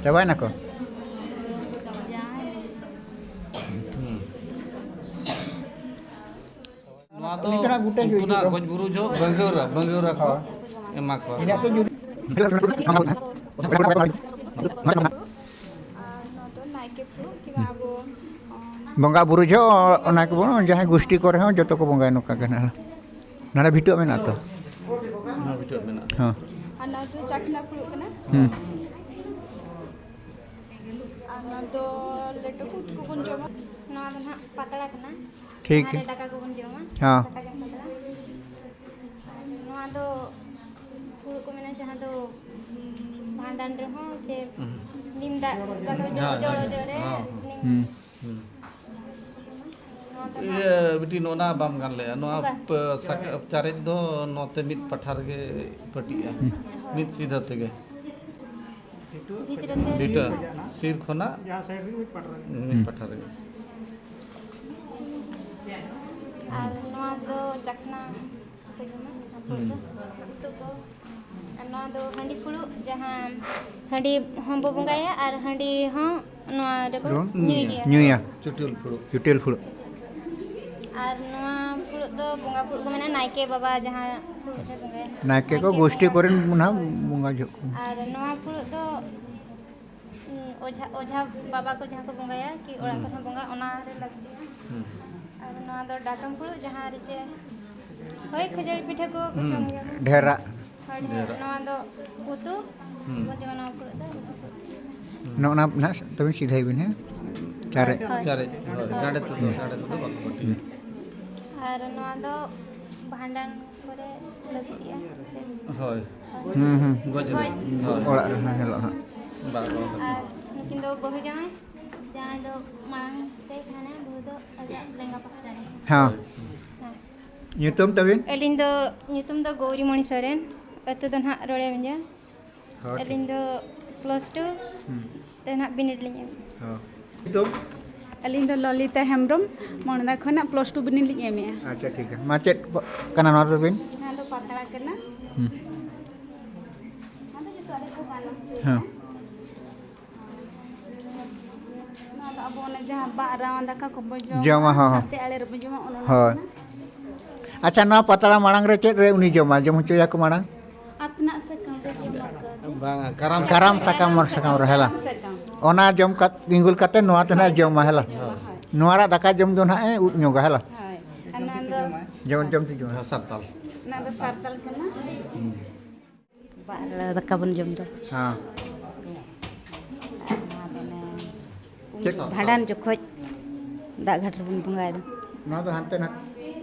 ᱪᱟᱵᱟᱭᱱᱟ ᱠᱚ? ᱡᱟᱦᱟᱸᱭ᱾ ᱦᱩᱸ᱾ ᱱᱚᱣᱟ ᱫᱚ ᱩᱱᱤ ᱫᱚ ᱱᱟᱜ ᱜᱩᱴᱟᱹ ᱜᱮ ᱩᱱᱠᱩ ᱦᱤᱡᱩᱜ ᱱᱟᱜ ᱫᱚ᱾ ᱜᱚᱡ ᱵᱩᱨᱩ ᱡᱚᱦᱚᱜ ᱵᱟᱹᱝᱜᱟᱹᱣᱨᱟ, ᱵᱟᱹᱝᱜᱟᱹᱣᱨᱟ ᱠᱚ ᱦᱳᱭ᱾ ᱮᱢᱟ ᱠᱚᱣᱟ᱾ ᱤᱧᱟᱹᱜ ᱛᱚ ᱡᱩᱫᱤ ᱟᱨ ᱱᱚᱣᱟ ᱫᱚ ᱱᱟᱭᱠᱮ ᱯᱷᱩᱲᱩᱜ ᱠᱤᱱᱟ ᱟᱵᱚ, ᱚ, ᱵᱚᱸᱜᱟ ᱵᱩᱨᱩ ᱡᱚᱦᱚᱜ ᱚᱱᱟ ᱠᱚᱵᱚᱱ, ᱡᱟᱦᱟᱸᱭ ᱜᱩᱥᱴᱤ ᱠᱚᱨᱮ ᱦᱚᱸ ᱡᱚᱛᱚ ᱠᱚ ᱵᱚᱸᱜᱟᱭᱟ ᱱᱚᱝᱠᱟ ᱜᱮ ᱱᱟᱜ᱾ ᱱᱚᱰᱮ ᱵᱷᱤᱴᱟᱹ ᱢᱮᱱᱟᱜᱼᱟ ᱛᱚ? ᱱᱚᱣᱟ ᱵᱷᱤᱴᱟᱹ ᱢᱮᱱᱟᱜᱼᱟ᱾ ᱦᱮᱸ᱾ ᱟᱨ ᱱᱚᱣᱟ ᱫᱚ ᱪᱟᱠᱷᱱᱟ ᱯᱷᱩᱲᱩᱜ ᱠᱟᱱᱟ᱾ ᱦᱩᱸ᱾ ᱟᱨ ᱱᱚᱣᱟ ᱫᱚ ᱞᱮᱴᱚ ᱠᱚ ᱩᱛᱩ ᱠᱚᱵᱚᱱ ᱡᱚᱢᱟ᱾ ᱱᱚᱣᱟ ᱫᱚ ᱱᱟᱦᱟᱜ ᱯᱟᱛᱲᱟ ᱠᱟᱱᱟ᱾ ᱴᱷᱤᱠ᱾ ᱡᱟᱦᱟᱸ ᱨᱮ ᱫᱟᱠᱟ ᱠᱚᱵᱚᱱ ᱡᱚᱢᱟ᱾ ᱦᱮᱸ᱾ ᱫᱟᱠᱟ ᱡᱚᱢ ᱯᱟᱛᱲᱟ᱾ ᱟᱨ ᱱᱚᱣᱟ ᱫᱚ ᱯᱷᱩᱲᱩᱜ ᱠᱚ ᱢᱮᱱᱟ, ᱡᱟᱦᱟᱸ ᱫᱚ ᱵᱷᱟᱸᱰᱟᱱ ᱨᱮᱦᱚᱸ ᱪᱮ ᱦᱩᱸ᱾ ᱱᱤᱢ ᱫᱟᱜ ᱜᱟᱰᱚ ᱡᱚ-, ᱦᱮᱸ, ᱡᱚᱲᱚ ᱦᱮᱸ, ᱡᱚᱨᱮ ᱦᱮᱸ, ᱦᱮᱸ᱾ ᱱᱤᱢ ᱦᱩᱸ᱾ ᱦᱩᱸ᱾ ᱱᱚᱣᱟ ᱫᱚ ᱤᱭᱟᱹ, ᱵᱤᱴᱤ, ᱱᱚᱜᱼᱱᱟ ᱵᱟᱢ ᱜᱟᱱ ᱞᱮᱜᱼᱟ᱾ ᱱᱚᱣᱟ ᱚᱠᱟ? ᱯᱮ-, ᱥᱟᱠ-, ᱪᱟᱨᱮᱡ ᱫᱚ ᱱᱚᱛᱮ ᱢᱤᱫ ᱯᱟᱴᱷᱟ ᱨᱮᱜᱮ ᱯᱟᱹᱴᱤᱜᱼᱟ᱾ ᱦᱩᱸ᱾ ᱢᱤᱫ ᱥᱤᱫᱷᱟᱹ ᱛᱮᱜᱮ᱾ ᱵᱷᱤᱛᱨᱤ ᱛᱮ ᱵᱤᱴᱟᱹ, ᱥᱤᱨ ᱠᱷᱚᱱᱟᱜ ᱡᱟᱦᱟᱸ side ᱨᱮ ᱢᱤᱫ ᱯᱟᱴᱷᱟ ᱨᱮ᱾ ᱢᱤᱫ ᱦᱩᱸ᱾ ᱯᱟᱴᱷᱟ ᱨᱮᱜᱮ᱾ ᱟᱨ ᱱᱚᱣᱟ ᱫᱚ ᱪᱟᱠᱷᱱᱟ ᱠᱚ ᱡᱚᱢᱟ, ᱦᱩᱸ᱾ ᱩᱛᱩ ᱠᱚ᱾ ᱟᱨ ᱱᱚᱣᱟ ᱫᱚ ᱦᱟᱺᱰᱤ ᱯᱷᱩᱲᱩᱜ, ᱡᱟᱦᱟᱸ ᱦᱟᱺᱰᱤ ᱦᱚᱸᱵᱚ ᱵᱚᱸᱜᱟᱭᱟ ᱟᱨ ᱦᱟᱺᱰᱤ ᱦᱚᱸ ᱱᱚᱣᱟ ᱨᱮᱠᱚ ᱡᱚᱢ? ᱧᱩᱭ ᱜᱮᱭᱟ᱾ ᱧᱩᱭᱟ᱾ ᱪᱩᱴᱟᱹᱞ ᱯᱷᱩᱲᱩᱜ᱾ ᱪᱩᱴᱟᱹᱞ ᱯᱷᱩᱲᱩᱜ᱾ ᱟᱨ ᱱᱚᱣᱟ ᱯᱷᱩᱲᱩᱜ ᱫᱚ ᱵᱚᱸᱜᱟ ᱯᱷᱩᱲᱩᱜ ᱠᱚ ᱢᱮᱱᱟ, ᱱᱟᱭᱠᱮ ᱵᱟᱵᱟ ᱡᱟᱦᱟᱸ ᱯᱷᱩᱲᱩᱜ ᱨᱮ ᱵᱚᱸᱜᱟᱭᱟ᱾ ᱱᱟᱭᱠᱮ ᱠᱚ ᱱᱟᱭᱠᱮ ᱜᱳᱥᱴᱤ ᱵᱟᱵᱟ᱾ ᱠᱚᱨᱮᱱ ᱱᱟᱦᱟᱜ ᱵᱚᱸᱜᱟ ᱡᱚᱦᱚᱜ ᱠᱚ᱾ ᱟᱨ ᱱᱚᱣᱟ ᱯᱷᱩᱲᱩᱜ ᱫᱚ, ᱩᱸ, ᱚᱡᱷᱟ, ᱚᱡᱷᱟ ᱵᱟᱵᱟ ᱠᱚ ᱡᱟᱦᱟᱸ ᱠᱚ ᱵᱚᱸᱜᱟᱭᱟ, ᱠᱤ ᱚᱲᱟᱜ ᱦᱩᱸ᱾ ᱠᱚᱨᱮ ᱦᱚᱸ ᱵᱚᱸᱜᱟ, ᱚᱱᱟ ᱨᱮ ᱞᱟᱹᱠᱛᱤᱜᱼᱟ᱾ ᱦᱩᱸ᱾ ᱟᱨ ᱱᱚᱣᱟ ᱫᱚ ᱰᱟᱴᱚᱢ ᱯᱷᱩᱲᱩᱜ, ᱡᱟᱦᱟᱸ ᱨᱮ ᱪᱮ, ᱦᱳᱭ, ᱠᱷᱟᱹᱡᱟᱹᱲᱤ ᱯᱤᱴᱷᱟᱹ ᱠᱚ ᱦᱩᱸ᱾ ᱡᱚᱢ ᱜᱮᱭᱟ ᱵᱚᱱ᱾ ᱰᱷᱮᱨᱟᱜ᱾ ᱦᱳᱭ, ᱰᱷᱮᱨ᱾ ᱰᱷᱮᱨᱟᱜ᱾ ᱱᱚᱣᱟ ᱫᱚ ᱩᱛᱩ, ᱦᱩᱸ᱾ ᱵᱚᱱ ᱡᱚᱢᱟ ᱱᱚᱣᱟ ᱯᱷᱩᱲᱩᱜ ᱫᱚ᱾ ᱦᱩᱸ᱾ ᱱᱚᱜᱼᱚ ᱱᱟ ᱱᱟᱦᱟᱜ ᱛᱟᱵᱤᱱ ᱥᱤᱫᱷᱟᱹᱭ ᱵᱤᱱ, ᱦᱮᱸ? ᱪᱟᱨᱮᱡ᱾ ᱦᱳᱭ᱾ ᱪᱟᱨᱮᱡ, ᱦᱳᱭ᱾ ᱦᱳᱭ᱾ ᱰᱟᱸᱰᱮ ᱛᱮᱫᱚ, ᱦᱩᱸ᱾ ᱰᱟᱸᱰᱮ ᱛᱮᱫᱚ ᱵᱟᱠᱚ ᱯᱟᱹᱴᱤᱭᱟ᱾ ᱦᱩᱸ᱾ ᱟᱨ ᱱᱚᱣᱟ ᱫᱚ ᱵᱷᱟᱸᱰᱟᱱ ᱠᱚᱨᱮ ᱞᱟᱹᱠᱛᱤᱜᱼᱟ᱾ ᱦᱳᱭ᱾ ᱦᱩᱸ, ᱦᱩᱸ᱾ ᱜᱚᱡ ᱨᱮ᱾ ᱜᱚᱡ᱾ ᱦᱳᱭ᱾ ᱚᱲᱟᱜ ᱨᱮ ᱦᱮᱸ ᱦᱮᱞᱳᱜ ᱦᱟᱸᱜ᱾ ᱵᱟᱝ, ᱵᱟᱝ᱾ ᱟᱨ ᱱᱩᱠᱤᱱ ᱫᱚ ᱵᱟᱹᱦᱩ ᱡᱟᱶᱟᱭ, ᱡᱟᱦᱟᱸᱭ ᱫᱚ ᱢᱟᱲᱟᱝ ᱛᱮᱭ ᱛᱟᱦᱮᱱᱟ, ᱵᱟᱹᱦᱩ ᱫᱚ ᱟᱡᱟᱜ ᱞᱮᱸᱜᱟ ᱯᱟᱥᱴᱟ ᱨᱮ᱾ ᱦᱮᱸ᱾ ᱦᱳᱭ᱾ ᱦᱮᱸ᱾ ᱧᱩᱛᱩᱢ ᱛᱟᱵᱤᱱ? ᱟᱹᱞᱤᱧ ᱫᱚ, ᱧᱩᱛᱩᱢ ᱫᱚ ᱜᱳᱣᱨᱤᱢᱚᱬᱤ ᱥᱚᱨᱮᱱ, ᱟᱹᱛᱩ ᱫᱚ ᱱᱟᱦᱟᱜ ᱨᱚᱲᱮ ᱵᱮᱸᱡᱟ᱾ ᱦᱳᱭ, ᱴᱷᱤᱠ᱾ ᱟᱹᱞᱤᱧ ᱫᱚ plus two ᱦᱩᱸ᱾ ᱛᱮ ᱱᱟᱦᱟᱜ ᱵᱤᱱᱤᱰ ᱞᱤᱧ ᱮᱢ᱾ ᱦᱚᱸ᱾ ᱧᱩᱛᱩᱢ? ᱟᱹᱞᱤᱧ ᱫᱚ ᱞᱚᱞᱤᱛᱟ ᱦᱮᱢᱵᱨᱚᱢ, ᱢᱚᱬᱫᱟ ᱠᱷᱚᱱᱟᱜ plus two ᱵᱤᱱᱤᱰ ᱞᱤᱧ ᱮᱢᱮᱜᱼᱟ᱾ ᱟᱪᱪᱷᱟ, ᱴᱷᱤᱠ ᱜᱮᱭᱟ᱾ ᱢᱟ ᱪᱮᱫ ᱠᱚ ᱠᱟᱱᱟ ᱱᱚᱣᱟ ᱫᱚ ᱛᱟᱵᱤᱱ? ᱱᱚᱣᱟ ᱫᱚ ᱯᱟᱛᱲᱟ ᱠᱟᱱᱟ᱾ ᱦᱩᱸ᱾ ᱱᱚᱣᱟ ᱫᱚ ᱡᱚᱛᱚ ᱟᱞᱮ ᱠᱚ ᱜᱟᱱᱟ᱾ ᱦᱮᱸ᱾ ᱱᱚᱣᱟ ᱫᱚ ᱟᱵᱚ ᱚᱱᱮ ᱡᱟᱦᱟᱸ ᱵᱟᱜ ᱨᱟᱣᱟᱱ ᱫᱟᱠᱟ ᱠᱚᱵᱚ ᱡᱚᱢᱟ, ᱡᱚᱢᱟ, ᱦᱚᱸ, ᱦᱚᱸ᱾ ᱥᱟᱛᱮ ᱟᱲᱮ ᱨᱮᱵᱚ ᱡᱚᱢᱟ, ᱚᱱᱟ ᱦᱳᱭ᱾ ᱠᱟᱱᱟ᱾ ᱟᱪᱪᱷᱟ, ᱱᱚᱣᱟ ᱯᱟᱛᱲᱟ ᱢᱟᱲᱟᱝ ᱨᱮ ᱪᱮᱫ ᱨᱮ ᱩᱱᱤ ᱡᱚᱢᱟ? ᱡᱚᱢ ᱦᱚᱪᱚᱭᱟᱠᱚ ᱢᱟᱲᱟᱝ? ᱟᱛᱱᱟᱜ ᱥᱟᱠᱟᱢ ᱨᱮ ᱡᱚᱢᱟ ᱠᱚ᱾ ᱵᱟᱝᱟ, ᱠᱟᱨᱟᱢ ᱠᱟᱨᱟᱢ ᱥᱟᱠᱟᱢ᱾ ᱥᱟᱠᱟᱢ, ᱥᱟᱠᱟᱢ ᱨᱮ, ᱦᱮᱞᱟ᱾ ᱠᱟᱨᱟᱢ ᱥᱟᱠᱟᱢ᱾ ᱚᱱᱟ ᱡᱚᱢ ᱠᱟᱛ-, ᱜᱤᱸᱜᱩᱞ ᱠᱟᱛᱮ ᱱᱚᱣᱟ ᱛᱮ ᱱᱟᱦᱟᱜ ᱡᱚᱢᱟ, ᱦᱮᱞᱟ᱾ ᱦᱳᱭ᱾ ᱱᱚᱣᱟ ᱨᱮ ᱫᱟᱠᱟ ᱡᱚᱢ ᱫᱚ ᱱᱟᱦᱟᱜ ᱮ ᱩᱫ ᱧᱚᱜᱟ, ᱦᱮᱞᱟ᱾ ᱦᱳᱭ᱾ ᱟᱨ ᱱᱚᱣᱟ ᱫᱚ ᱡᱮᱢᱚᱱ ᱡᱚᱢ ᱛᱤᱡᱩ᱾ ᱦᱮᱸ, ᱥᱟᱨᱛᱟᱞ᱾ ᱚᱱᱟ ᱫᱚ ᱥᱟᱨᱛᱟᱞ ᱠᱟᱱᱟ᱾ ᱵᱟᱨ ᱫᱟᱠᱟ ᱵᱚᱱ ᱡᱚᱢ ᱫᱚ᱾ ᱦᱮᱸ᱾ ᱟᱨ ᱱᱚᱣᱟ ᱫᱚ ᱚᱱᱮ ᱩᱢ ᱪᱮᱫ? ᱵᱷᱟᱸᱰᱟᱱ ᱡᱚᱠᱷᱚᱡ ᱫᱟᱜ ᱜᱷᱟᱴ ᱨᱮᱵᱚᱱ ᱵᱚᱸᱜᱟᱭ ᱫᱚ᱾ ᱱᱚᱣᱟ ᱫᱚ ᱦᱟᱱᱛᱮ ᱱᱟᱜ,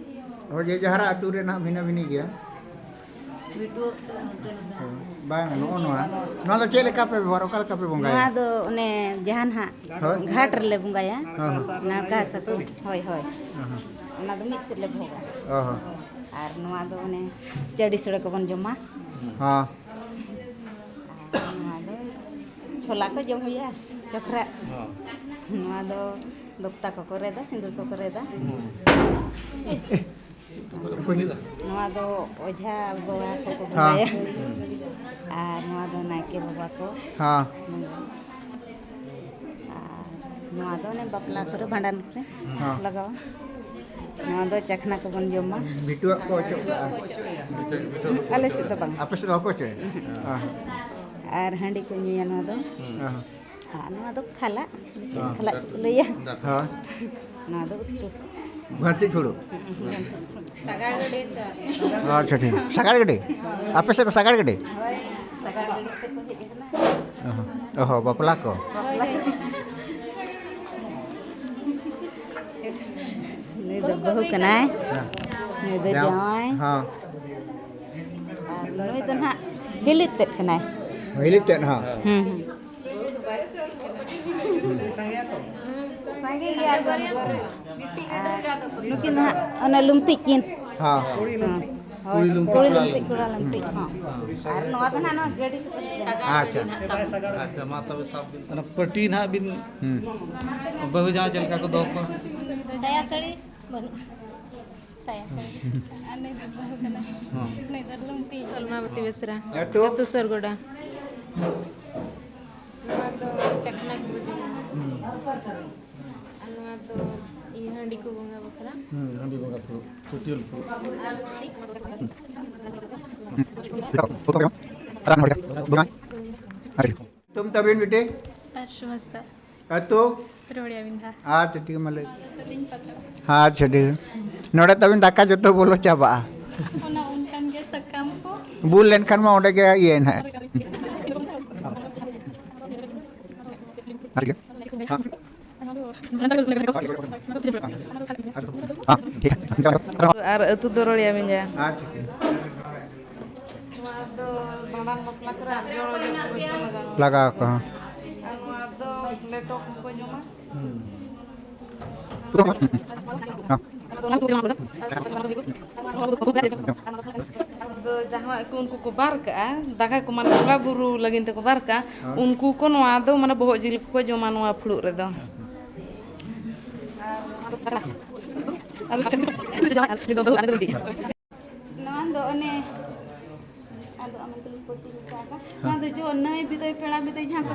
ᱦᱳᱭ, ᱡᱮ ᱡᱟᱦᱟᱨᱟᱜ ᱟᱹᱛᱩ ᱨᱮ ᱱᱟᱜ ᱵᱷᱤᱱᱟᱹ ᱵᱷᱤᱱᱤ ᱜᱮᱭᱟ᱾ ᱵᱟᱝ, ᱱᱚᱜᱼᱚ ᱱᱚᱣᱟ᱾ ᱱᱚᱣᱟ ᱫᱚ ᱪᱮᱫ ᱞᱮᱠᱟ ᱯᱮ ᱵᱮᱵᱚᱦᱟᱨᱟ? ᱚᱠᱟ ᱞᱮᱠᱟ ᱯᱮ ᱵᱚᱸᱜᱟᱭᱟ? ᱱᱚᱣᱟ ᱫᱚ ᱚᱱᱮ ᱡᱟᱦᱟᱸ ᱱᱟᱦᱟᱜ ᱦᱳᱭ᱾ ᱜᱷᱟᱴ ᱨᱮᱞᱮ ᱵᱚᱸᱜᱟᱭᱟ᱾ ᱦᱮᱸ, ᱦᱮᱸ᱾ ᱱᱟᱲᱠᱟ ᱥᱟᱹᱛᱩ᱾ ᱦᱳᱭ, ᱦᱳᱭ᱾ ᱦᱮᱸ, ᱦᱮᱸ᱾ ᱚᱱᱟ ᱫᱚ ᱢᱤᱫ ᱥᱮᱫ ᱞᱮ ᱵᱷᱚᱜᱟ᱾ ᱚ ᱦᱚᱸ᱾ ᱟᱨ ᱱᱚᱣᱟ ᱫᱚ ᱚᱱᱮ ᱪᱟᱹᱰᱤ ᱥᱳᱲᱮ ᱠᱚᱵᱚᱱ ᱡᱚᱢᱟ᱾ ᱦᱮᱸ᱾ ᱟᱨ ᱱᱚᱣᱟ ᱫᱚ ᱪᱷᱳᱞᱟ ᱠᱚ ᱡᱚᱢ ᱦᱩᱭᱩᱜᱼᱟ, ᱪᱚᱠᱷᱨᱟ᱾ ᱦᱮᱸ᱾ ᱱᱚᱣᱟ ᱫᱚ ᱫᱚᱠᱛᱟ ᱠᱚᱠᱚ ᱨᱮᱫᱟ, ᱥᱤᱸᱫᱩᱨ ᱠᱚᱠᱚ ᱨᱮᱫᱟ᱾ ᱦᱮᱸ᱾ ᱱᱚᱣᱟ ᱫᱚ ᱚᱡᱷᱟ ᱵᱟᱵᱟ ᱠᱚᱠᱚ ᱦᱮᱸ᱾ ᱵᱚᱸᱜᱟᱭᱟ᱾ ᱟᱨ ᱱᱚᱣᱟ ᱫᱚ ᱱᱟᱭᱠᱮ ᱵᱟᱵᱟ ᱠᱚ ᱦᱮᱸ᱾ ᱵᱚᱸᱜᱟᱭᱟ᱾ ᱟᱨ ᱱᱚᱣᱟ ᱫᱚ ᱚᱱᱮ ᱵᱟᱯᱞᱟ ᱠᱚᱨᱮ, ᱵᱷᱟᱸᱰᱟᱱ ᱠᱚᱨᱮ ᱦᱮᱸ᱾ ᱞᱟᱜᱟᱣᱟ᱾ ᱱᱚᱣᱟ ᱫᱚ ᱪᱟᱠᱷᱱᱟ ᱠᱚᱵᱚᱱ ᱡᱚᱢᱟ᱾ ᱵᱷᱤᱴᱩᱣᱟᱜ ᱠᱚ ᱚᱪᱚᱜ ᱠᱟᱜᱼᱟ᱾ ᱟᱞᱮ ᱥᱮᱫ ᱫᱚ ᱵᱟᱝ᱾ ᱟᱯᱮ ᱥᱮᱫ ᱫᱚ ᱵᱟᱠᱚ ᱚᱪᱚᱭᱟ? ᱦᱮᱸ᱾ ᱟᱨ ᱦᱟᱺᱰᱤ ᱠᱚ ᱧᱩᱭᱟ ᱱᱚᱣᱟ ᱫᱚ᱾ ᱦᱮᱸ᱾ ᱟᱨ ᱱᱚᱣᱟ ᱫᱚ ᱠᱷᱟᱞᱟᱜ, ᱦᱮᱸ᱾ ᱠᱷᱟᱞᱟᱜ ᱪᱮᱫ ᱠᱚ ᱞᱟᱹᱭᱟ? ᱦᱮᱸ᱾ ᱱᱚᱣᱟ ᱫᱚ ᱩᱛᱩ᱾ ᱵᱷᱟᱹᱱᱴᱤ ᱯᱷᱩᱲᱩᱜ᱾ ᱥᱟᱜᱟᱲ ᱜᱟᱹᱰᱤ ᱥᱮ? ᱟᱪᱪᱷᱟ, ᱴᱷᱤᱠ᱾ ᱥᱟᱜᱟᱲ ᱜᱟᱹᱰᱤ? ᱟᱯᱮ ᱥᱮᱫ ᱫᱚ ᱥᱟᱜᱟᱲ ᱜᱟᱹᱰᱤ? ᱦᱳᱭ, ᱥᱟᱜᱟᱲ ᱜᱟᱹᱰᱤ ᱛᱮᱠᱚ ᱦᱮᱡ ᱟᱠᱟᱱᱟ᱾ ᱚ ᱦᱚᱸ, ᱚ ᱦᱚᱸ, ᱵᱟᱯᱞᱟ ᱠᱚ? ᱦᱳᱭ, ᱦᱳᱭ᱾ ᱱᱩᱭ ᱫᱚ ᱵᱟᱹᱦᱩ ᱠᱟᱱᱟᱭ᱾ ᱦᱮᱸ᱾ ᱱᱩᱭ ᱫᱚ ᱡᱟᱶ-, ᱡᱟᱶᱟᱭ᱾ ᱦᱮᱸ᱾ ᱟᱨ ᱱᱩᱭ ᱫᱚ ᱱᱟᱦᱟᱜ ᱦᱤᱞᱤ ᱛᱮᱫ ᱠᱟᱱᱟᱭ᱾ ᱦᱤᱞᱤ ᱛᱮᱫ, ᱦᱮᱸ᱾ ᱦᱩᱸ, ᱦᱩᱸ᱾ ᱥᱟᱸᱜᱮ ᱜᱮᱭᱟ ᱠᱚ᱾ ᱟᱨ ᱱᱩᱠᱤᱱ ᱫᱚ ᱦᱟᱸᱜ ᱚᱱᱟ ᱞᱩᱢᱛᱤᱡ ᱠᱤᱱ᱾ ᱦᱮᱸ᱾ ᱦᱮᱸ᱾ ᱦᱳᱭ, ᱠᱩᱲᱤ ᱞᱩᱢᱛᱤᱡ, ᱠᱩᱲᱤ ᱠᱚᱲᱟ ᱞᱩᱢᱛᱤᱡ, ᱞᱩᱢᱛᱤᱡ᱾ ᱠᱚᱲᱟ ᱞᱩᱢᱛᱤᱡ, ᱦᱚᱸ᱾ ᱟᱨ ᱱᱚᱣᱟ ᱫᱚ ᱱᱟᱦᱟᱜ ᱱᱚᱣᱟ ᱜᱟᱹᱰᱤ ᱛᱮᱠᱚ ᱤᱫᱤᱭᱟ᱾ ᱟᱪᱪᱷᱟ᱾ ᱟᱪᱪᱷᱟ, ᱢᱟ ᱛᱚᱵᱮ ᱥᱟᱵ ᱵᱤᱱ᱾ ᱚᱱᱟ ᱯᱟᱹᱴᱤ ᱱᱟᱦᱟᱜ ᱵᱤᱱ, ᱦᱩᱸ᱾ ᱵᱟᱹᱦᱩ ᱡᱟᱶᱟᱭ ᱪᱮᱫ ᱞᱮᱠᱟ ᱠᱚ ᱫᱚᱦᱚ ᱠᱚᱣᱟ? ᱥᱟᱭᱟ ᱥᱟᱹᱲᱤ ᱵᱟᱹᱱᱩᱜᱼᱟ᱾ ᱥᱟᱭᱟ ᱥᱟᱹᱲᱤ᱾ ᱟᱨ ᱱᱩᱭ ᱫᱚ ᱵᱟᱹᱦᱩ ᱠᱟᱱᱟᱭ᱾ ᱦᱚᱸ᱾ ᱱᱩᱭ ᱫᱚ ᱞᱩᱝᱛᱤ᱾ ᱥᱚᱞᱢᱟᱵᱚᱛᱤ ᱵᱮᱥᱨᱟ᱾ ᱟᱹᱛᱩ? ᱟᱹᱛᱩ ᱥᱚᱨᱜᱚᱰᱟ᱾ ᱱᱚᱣᱟ ᱫᱚ ᱪᱟᱠᱷᱱᱟ ᱠᱚ ᱵᱩᱡᱩᱜᱼᱟ᱾ ᱦᱩᱸ᱾ ᱟᱨ ᱱᱚᱣᱟ ᱫᱚ ᱤᱭᱟᱹ ᱦᱟᱺᱰᱤ ᱠᱚ ᱵᱚᱸᱜᱟ ᱵᱟᱠᱷᱨᱟ᱾ ᱦᱩᱸ, ᱦᱟᱺᱰᱤ ᱵᱚᱸᱜᱟ ᱯᱷᱩᱲᱩᱜ, ᱯᱟᱹᱴᱭᱟᱹᱨ ᱯᱷᱩᱲᱩᱜ᱾ ᱧᱩᱛᱩᱢ ᱛᱟᱵᱤᱱ ᱵᱤᱴᱤ? ᱟᱨᱥᱩ ᱦᱟᱸᱥᱫᱟ᱾ ᱟᱹᱛᱩ? ᱨᱚᱲᱮᱭᱟ ᱵᱤᱱ ᱦᱟᱸᱜ᱾ ᱟᱪᱪᱷᱟ, ᱴᱷᱤᱠ ᱜᱮᱭᱟ, ᱢᱟ ᱞᱟᱹᱭ᱾ ᱟᱹᱞᱤᱧ ᱯᱟᱛᱲᱟ᱾ ᱟᱪᱪᱷᱟ, ᱴᱷᱤᱠ ᱜᱮᱭᱟ᱾ ᱱᱚᱰᱮ ᱛᱟᱵᱤᱱ ᱫᱟᱠᱟ ᱡᱚᱛᱚ ᱵᱚᱞᱚ ᱪᱟᱵᱟᱜᱼᱟ᱾ ᱚᱱᱟ ᱚᱱᱠᱟᱱ ᱜᱮ ᱥᱟᱠᱟᱢ ᱠᱚ᱾ ᱵᱩᱞ ᱞᱮᱱᱠᱷᱟᱱ ᱢᱟ ᱚᱸᱰᱮ ᱜᱮ ᱤᱭᱟᱹᱭᱮᱱ ᱦᱟᱸᱜ᱾ ᱟᱨ ᱜᱮ᱾ ᱦᱮᱸ᱾ ᱦᱮᱸ, ᱴᱷᱤᱠ᱾ ᱟᱨ ᱟᱹᱛᱩ ᱫᱚ ᱨᱚᱲᱮᱭᱟ ᱵᱤᱱ ᱡᱟ᱾ ᱟᱪᱪᱷᱟ, ᱴᱷᱤᱠ᱾ ᱱᱚᱣᱟ ᱫᱚ ᱵᱷᱟᱸᱰᱟᱱ ᱵᱟᱯᱞᱟ ᱠᱚᱨᱮ ᱟᱨ ᱡᱚ ᱡᱚ ᱠᱚ ᱞᱟᱜᱟᱣ᱾ ᱞᱟᱜᱟᱣ ᱟᱠᱚ, ᱦᱚᱸ᱾ ᱟᱨ ᱱᱚᱣᱟ ᱫᱚ ᱞᱮᱴᱚ ᱠᱚᱠᱚ ᱡᱚᱢᱟ᱾ ᱦᱩᱸ᱾ ᱟᱫᱚ ᱚᱱᱟ ᱠᱚ ᱡᱚᱢᱟ ᱵᱚᱞᱮ᱾ ᱟᱫᱚ ᱡᱟᱦᱟᱸ ᱠᱚ ᱩᱱᱠᱩ ᱠᱚ ᱵᱟᱨ ᱠᱟᱜᱼᱟ, ᱫᱟᱠᱟ ᱠᱚ ᱢᱟᱱᱮ ᱵᱚᱸᱜᱟ ᱵᱩᱨᱩ ᱞᱟᱹᱜᱤᱫ ᱛᱮᱠᱚ ᱵᱟᱨ ᱠᱟᱜᱼᱟ, ᱦᱮᱸ᱾ ᱩᱱᱠᱩ ᱠᱚ ᱱᱚᱣᱟ ᱫᱚ ᱢᱟᱱᱮ ᱵᱚᱦᱚᱜ ᱡᱤᱞ ᱠᱚᱠᱚ ᱡᱚᱢᱟ ᱱᱚᱣᱟ ᱯᱷᱩᱲᱩᱜ ᱨᱮᱫᱚ᱾ ᱱᱚᱣᱟ ᱫᱚ ᱚᱱᱮ, ᱟᱫᱚ ᱟᱢ ᱛᱩᱞᱩᱡ ᱯᱟᱹᱴᱤ ᱢᱮᱥᱟ ᱟᱠᱟᱱ᱾ ᱱᱚᱣᱟ ᱫᱚ ᱡᱚ ᱱᱟᱹᱭ ᱵᱤᱫᱟᱹᱭ, ᱯᱮᱲᱟ ᱵᱤᱫᱟᱹᱭ, ᱡᱟᱦᱟᱸ ᱠᱚ